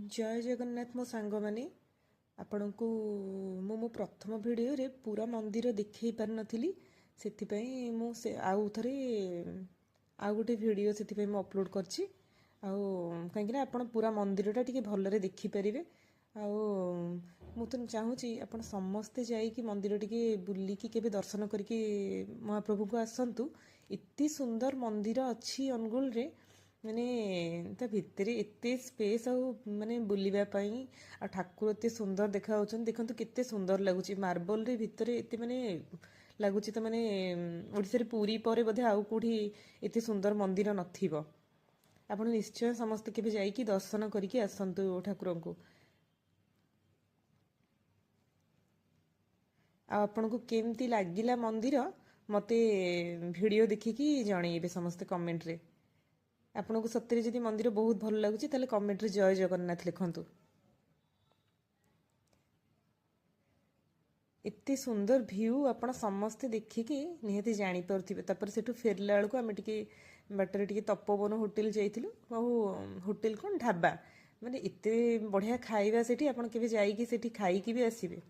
ଜୟ ଜଗନ୍ନାଥ ମୋ ସାଙ୍ଗମାନେ। ଆପଣଙ୍କୁ ମୁଁ ମୋ ପ୍ରଥମ ଭିଡ଼ିଓରେ ପୁରା ମନ୍ଦିର ଦେଖେଇ ପାରିନଥିଲି, ସେଥିପାଇଁ ମୁଁ ସେ ଆଉ ଥରେ ଆଉ ଗୋଟେ ଭିଡ଼ିଓ ସେଥିପାଇଁ ମୁଁ ଅପଲୋଡ଼ କରିଛି। ଆଉ କାହିଁକିନା ଆପଣ ପୁରା ମନ୍ଦିରଟା ଟିକେ ଭଲରେ ଦେଖିପାରିବେ। ଆଉ ମୁଁ ତ ଚାହୁଁଛି ଆପଣ ସମସ୍ତେ ଯାଇକି ମନ୍ଦିର ଟିକେ ବୁଲିକି କେବେ ଦର୍ଶନ କରିକି ମହାପ୍ରଭୁଙ୍କୁ ଆସନ୍ତୁ। ଏତେ ସୁନ୍ଦର ମନ୍ଦିର ଅଛି ଅନୁଗୁଳରେ, ମାନେ ତା ଭିତରେ ଏତେ ସ୍ପେସ୍ ଆଉ ମାନେ ବୁଲିବା ପାଇଁ, ଆଉ ଠାକୁର ଏତେ ସୁନ୍ଦର ଦେଖାଯାଉଛନ୍ତି। ଦେଖନ୍ତୁ କେତେ ସୁନ୍ଦର ଲାଗୁଛି ମାର୍ବଲରେ ଭିତରେ, ଏତେ ମାନେ ଲାଗୁଛି ତ ମାନେ ଓଡ଼ିଶାରେ ପୁରୀ ପରେ ବୋଧେ ଆଉ କେଉଁଠି ଏତେ ସୁନ୍ଦର ମନ୍ଦିର ନଥିବ। ଆପଣ ନିଶ୍ଚୟ ସମସ୍ତେ କେବେ ଯାଇକି ଦର୍ଶନ କରିକି ଆସନ୍ତୁ ଠାକୁରଙ୍କୁ। ଆଉ ଆପଣଙ୍କୁ କେମିତି ଲାଗିଲା ମନ୍ଦିର ମୋତେ ଭିଡ଼ିଓ ଦେଖିକି ଜଣେଇବେ ସମସ୍ତେ କମେଣ୍ଟରେ। ଆପଣଙ୍କୁ ସତରେ ଯଦି ମନ୍ଦିର ବହୁତ ଭଲ ଲାଗୁଛି ତାହେଲେ କମେଣ୍ଟରେ ଜୟ ଜଗନ୍ନାଥ ଲେଖନ୍ତୁ। ଏତେ ସୁନ୍ଦର ଭିଉ ଆପଣ ସମସ୍ତେ ଦେଖିକି ନିହାତି ଜାଣିପାରୁଥିବେ। ତାପରେ ସେଠୁ ଫେରିଲା ବେଳକୁ ଆମେ ଟିକେ ବାଟରେ ଟିକେ ତପୋବନ ହୋଟେଲ ଯାଇଥିଲୁ। ଆଉ ହୋଟେଲ କ'ଣ ଢାବା, ମାନେ ଏତେ ବଢ଼ିଆ ଖାଇବା ସେଠି, ଆପଣ କେବେ ଯାଇକି ସେଠି ଖାଇକି ବି ଆସିବେ।